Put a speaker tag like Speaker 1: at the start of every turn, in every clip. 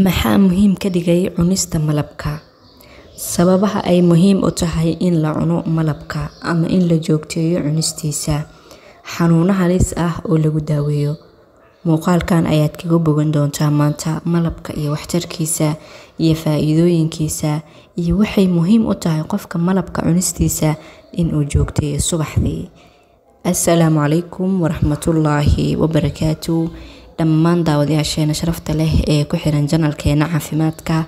Speaker 1: Maxaa muhiim ka dhigay cunista malabka? Sababaha ay muhiim u tahay in la cuno malabka ama in la joogteeyo cunistiisa, xanuuno halis ah oo lagu daaweeyo. Muuqaalkan ayaad kaga bogan doontaa maanta malabka iyo waxtarkiisa iyo faa'iidooyinkiisa iyo waxay muhiim u tahay qofka malabka cunistiisa inuu joogteeyo subaxdii. Assalaamu calaykum waraxmatullaahi wabarakaatu. Dhammaan daawadayaasheena sharafta leh ee ku xiran janalkeena caafimaadka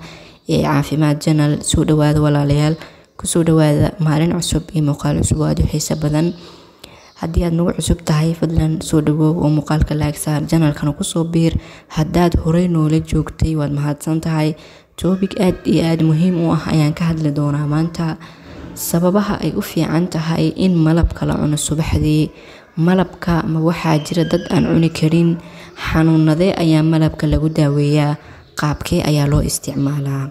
Speaker 1: ee Caafimaad Janal, soo dhawaada walaalayaal, kusoo dhawaada maalin cusub iyo muuqaal cusub oo aada u xiiso badan. Haddii aad nagu cusub tahay, fadlan soo dhawoow oo muuqaalka like saar, janalkana kusoo biir. Haddaad horey noola joogtay, waad mahadsan tahay. Topic aad iyo aada muhiim u ah ayaan ka hadli doonaa maanta: sababaha ay u fiican tahay in malabka la cuno subaxdii. Malabka ma waxaa jira dad aan cuni karin? Xanuunadee ayaa malabka lagu daaweeyaa? Qaabkee ayaa loo isticmaalaa?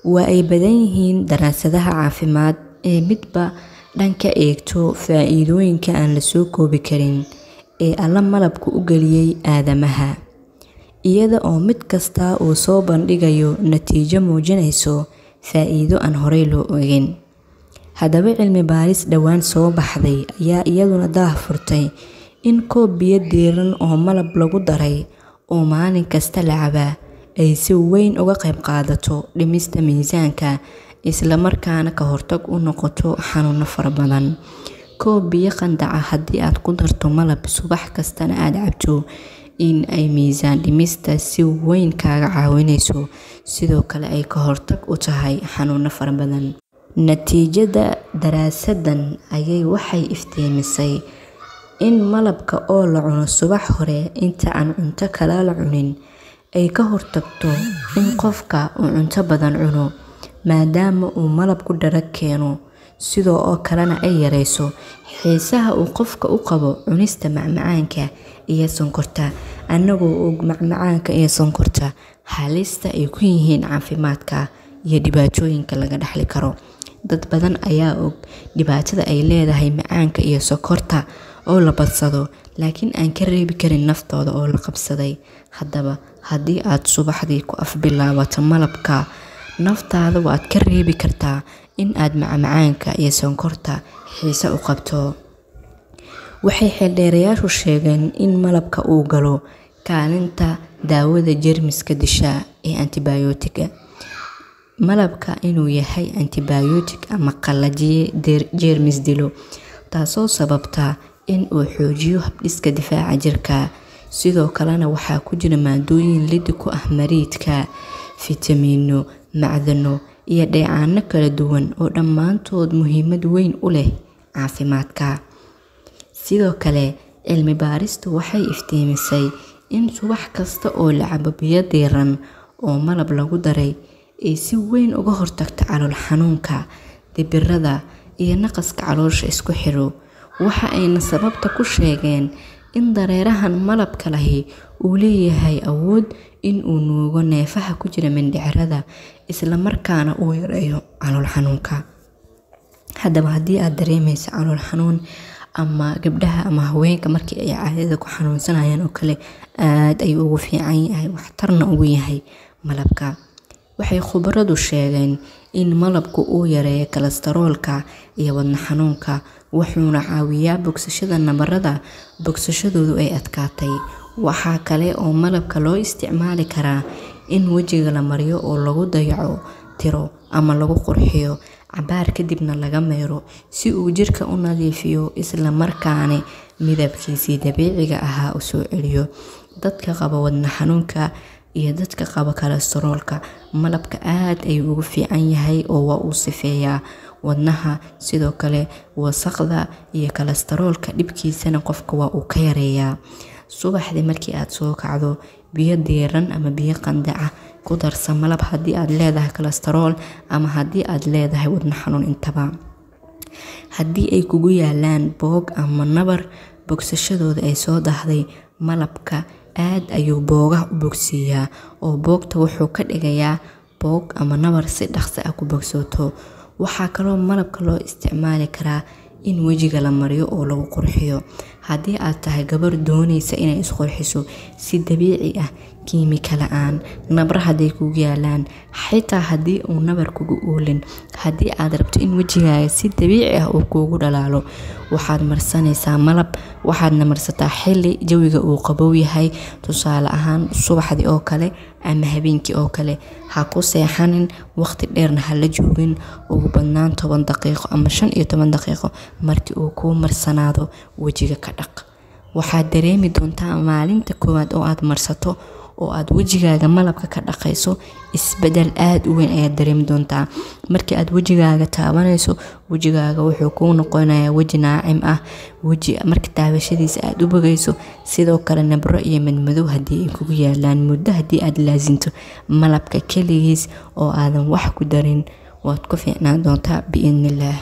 Speaker 1: Waa ay badan yihiin daraasadaha caafimaad ee midba dhanka eegto faa-iidooyinka aan la soo koobi karin ee alla malabku u geliyey aadamaha, iyada oo mid kasta uu soo bandhigayo natiijo muujinayso faa-iido aan horey loo ogin. Haddaba, cilmi baaris dhowaan soo baxday ayaa iyaduna daah furtay in koob biyo diiran oo malab lagu daray oo maalin kasta la cabaa ay si weyn uga qayb qaadato dhimista miisaanka, islamarkaana ka hortag u noqoto xanuuno fara badan. Koob biyo qandaca haddii aad ku darto malab subax kastana aada cabto, in ay miisaan dhimista si weyn kaaga caawineyso, sidoo kale ay ka hortag u tahay xanuuno fara badan. Natiijada daraasadan ayay waxay iftiimisay in malabka oo la cuno subax hore inta aan cunto kale la cunin ay ka hortagto in qofka uu cunto badan cuno, maadaama uu malabku dharag keeno, sidoo oo kalena ay yareyso xiisaha uu qofka u qabo cunista macmacaanka iyo sonkorta, annagoo og macmacaanka iyo sonkorta halista ay ku yihiin caafimaadka iyo dhibaatooyinka laga dhexli karo. Dad badan ayaa og dhibaatada ay leedahay macaanka iyo sokorta oo la badsado, laakiin aan ka reebi karin naftooda oo la qabsaday. Haddaba, haddii aad subaxdii ku afbilaabato malabka, naftaada waad ka reebi kartaa in aad macmacaanka iyo sonkorta xiise u qabto. Waxay xeeldheerayaashu sheegeen in malabka uu galo kaalinta daawada jeermiska disha ee antibiyootiga. Malabka inuu yahay antibiyootig ama qalajiye jeermis dilo, taasoo sababta in uu xoojiyo habdhiska difaaca jirka. Sidoo kalena waxaa ku jira maadooyin lidi ku ah mariidka, fitamiino, macdano iyo dheecaano kala duwan oo dhammaantood muhiimad weyn u leh caafimaadka. Sidoo kale, cilmi baaristu waxay iftiimisay in subax kasta oo la cabo biyo diiran oo malab lagu daray ay si weyn uga hortagto calool xanuunka, dibirada iyo naqaska caloosha isku xiro. Waxa ayna sababta ku sheegeen in dareerahan malabka lahi uu leeyahay awood in uu nuugo neefaha ku jira mindhicirada, islamarkaana uu yareeyo calool xanuunka. Haddaba, haddii aad dareemeyso calool xanuun, ama gabdhaha ama haweenka markii ay caadada ku xanuunsanayaan oo kale, aada ayuu ugu fiican yahay, waxtarna ugu yahay malabka. Waxay khubaradu sheegeen in malabku uu yareeyo kolestaroolka iyo wadno xanuunka, wuxuuna caawiyaa bogsashada nabarada bogsashadoodu ay adkaatay. Waxaa kale oo malabka loo isticmaali karaa in wejiga la mariyo oo lagu dayaco tiro ama lagu qurxiyo, cabaar kadibna laga meyro si uu jirka u nadiifiyo, islamarkaana midabkiisii dabiiciga ahaa u soo celiyo. Dadka qaba wadno xanuunka iyo dadka qaba kolestaroolka, malabka aad ayuu ugu fiican yahay oo waa uu sifeeyaa wadnaha, sidoo kale wasaqda iyo kolestaroolka dhibkiisana qofka waa uu ka yareeyaa. Subaxdii markii aad soo kacdo, biyo diiran ama biyo qandaca ku darsa malab haddii aad leedahay kolestarool ama haddii aad leedahay wadno xanuun intaba. Haddii ay kugu yaalaan boog ama nabar bogsashadooda ay soo dahday, malabka aad ayuu boogaha u bogsiiyaa, oo boogta wuxuu ka dhigayaa boog ama nabar si dhaqso ah ku bogsooto. Waxaa kaloo malabka loo isticmaali karaa in wejiga la mariyo oo lagu qurxiyo. Haddii aad tahay gabar doonaysa inay isqurxiso si dabiici ah, kiimika la-aan. Nabra hadday kugu yaalaan, xitaa haddii uu nabar kugu oolin, haddii aad rabto in wejigaaga si dabiici ah uu kuugu dhalaalo, waxaad marsanaysaa malab. Waxaadna marsataa xilli jawiga uu qabow yahay, tusaale ahaan subaxdii oo kale ama habeenkii oo kale. Ha ku seexanin waqti dheerna, ha la joogin, ugu badnaan 10 daqiiqo ama 15 daqiiqo. Markii uu kuu marsanaado, wejiga ka dhaq. Waxaad dareemi doontaa maalinta koowaad oo aad marsato oo aad wejigaaga malabka ka dhaqayso isbedel aada u weyn ayaad dareemi doontaa. Markii aad wejigaaga taabanayso, wejigaaga wuxuu kuu noqonayaa weji naacim ah, weji marka taabashadiisa aada u bogayso. Sidoo kale nabro iyo madmadow haddii ay kugu yaalaan, muddo haddii aad laasinto malabka keligiis oo aadan wax ku darin, waad ku fiicnaan doontaa biidnillaah.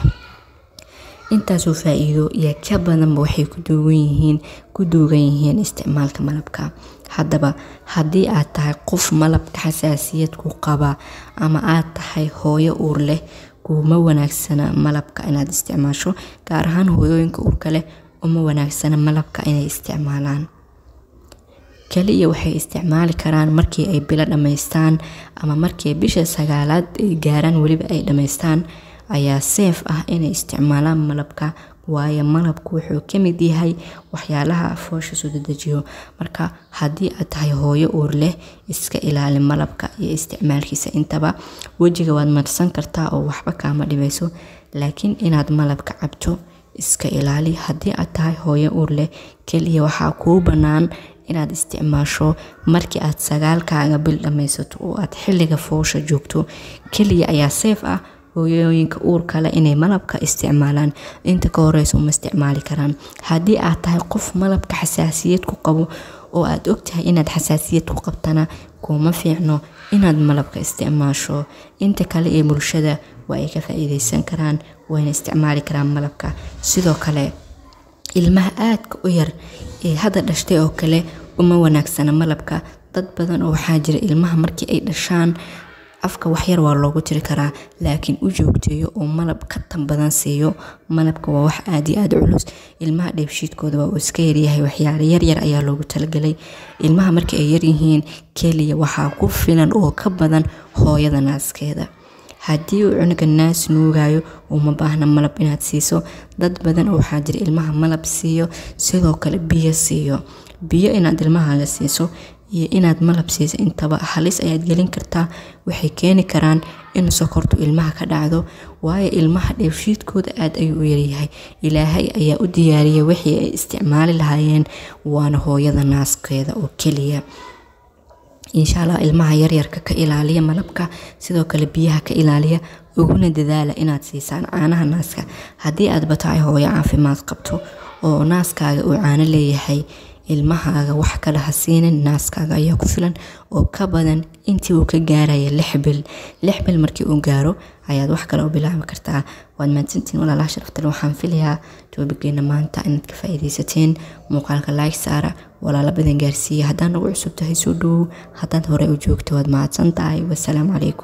Speaker 1: Intaasoo faa-iido iyo ka badanba waxay ku duugan yihiin isticmaalka malabka. Haddaba haddii aad tahay qof malabka xasaasiyad ku qaba ama aad tahay hooyo uur leh, kuma wanaagsana malabka inaad isticmaasho. Gaar ahaan hooyooyinka uurka leh uma wanaagsana malabka inay isticmaalaan. Kaliya waxay isticmaali karaan markii ay bilo dhammaystaan ama markii bisha 9aad ay gaaraan, weliba ay dhammaystaan ayaa seef ah inay isticmaalaan malabka, waayo malabku wuxuu ka mid yahay waxyaalaha foosha soo dedejiyo. Marka haddii aad tahay hooyo uur leh, iska ilaali malabka iyo isticmaalkiisa intaba. Wejiga waad marsan kartaa oo waxba kaama dhibayso, laakiin inaad malabka cabto iska ilaali haddii aad tahay hooyo uur leh. Keliya waxaa kuu bannaan inaad isticmaasho markii aad 9kaaga bil dhammaysato oo aad xilliga foosha joogto. Keliya ayaa seef ah hooyooyinka uur kale inay malabka isticmaalaan, inta ka horeysa uma isticmaali karaan. Haddii aad tahay qof malabka xasaasiyad ku qabo oo aad ogtahay inaad xasaasiyad ku qabtana, kuma fiicno inaad malabka isticmaasho. Inta kale ee bulshada waa ay ka faa-iideysan karaan, wayna isticmaali karaan malabka. Sidoo kale ilmaha aadka u yar ee hadda dhashtay oo kale uma wanaagsana malabka. Dad badan oo waxaa jira ilmaha markii ay dhashaan afka waxyar waa loogu tiri karaa, laakiin u joogteeyo oo malab ka tan badan siiyo. Malabka waa wax aada iyo aada culus, ilmaha dheefshiidkooda waa uu iska yaryahay, waxyaala yaryar ayaa loogu talagalay. Ilmaha marka ay yaryihiin keliya waxaa ku filan oo ka badan hooyada naaskeeda. Haddii uu cunuga naas nuugayo, uma baahna malab inaad siiso. Dad badan oo waxaa jira ilmaha malab siiyo, sidoo kale biyo siiyo. Biyo inaad ilmahaaga siiso iyo inaad malab siiso intaba halis ayaad gelin kartaa. Waxay keeni karaan in sokortu ilmaha ka dhacdo, waayo ilmaha dheefshiidkooda aada ayuu u yaryahay. Ilaahay ayaa u diyaariyay wixii ay isticmaali lahaayeen, waana hooyada naaskeeda oo keliya. Insha Allah ilmaha yaryarka ka ilaaliya malabka, sidoo kale biyaha ka ilaaliya, uguna dadaala inaad siisaan caanaha naaska. Haddii aad batahay hooyo caafimaad qabto oo naaskaaga uu caano leeyahay, ilmahaaga wax kale ha siinin, naaskaaga ayaa ku filan oo ka badan intii uu ka gaaraya 6 bil. 6 bil markii uu gaaro ayaad wax kale u bilaabi kartaa. Waad mahadsantiin walaalaha sharaftale. Waxaan filayaa toobigeena maanta inaad ka faa'iidaysateen. Muuqaalka like saara, walaala badan gaarsiiya. Haddaan nagu cusub tahay soo dhowow, haddaad hore u joogto waad mahadsan tahay. Wasalaamu calaykum.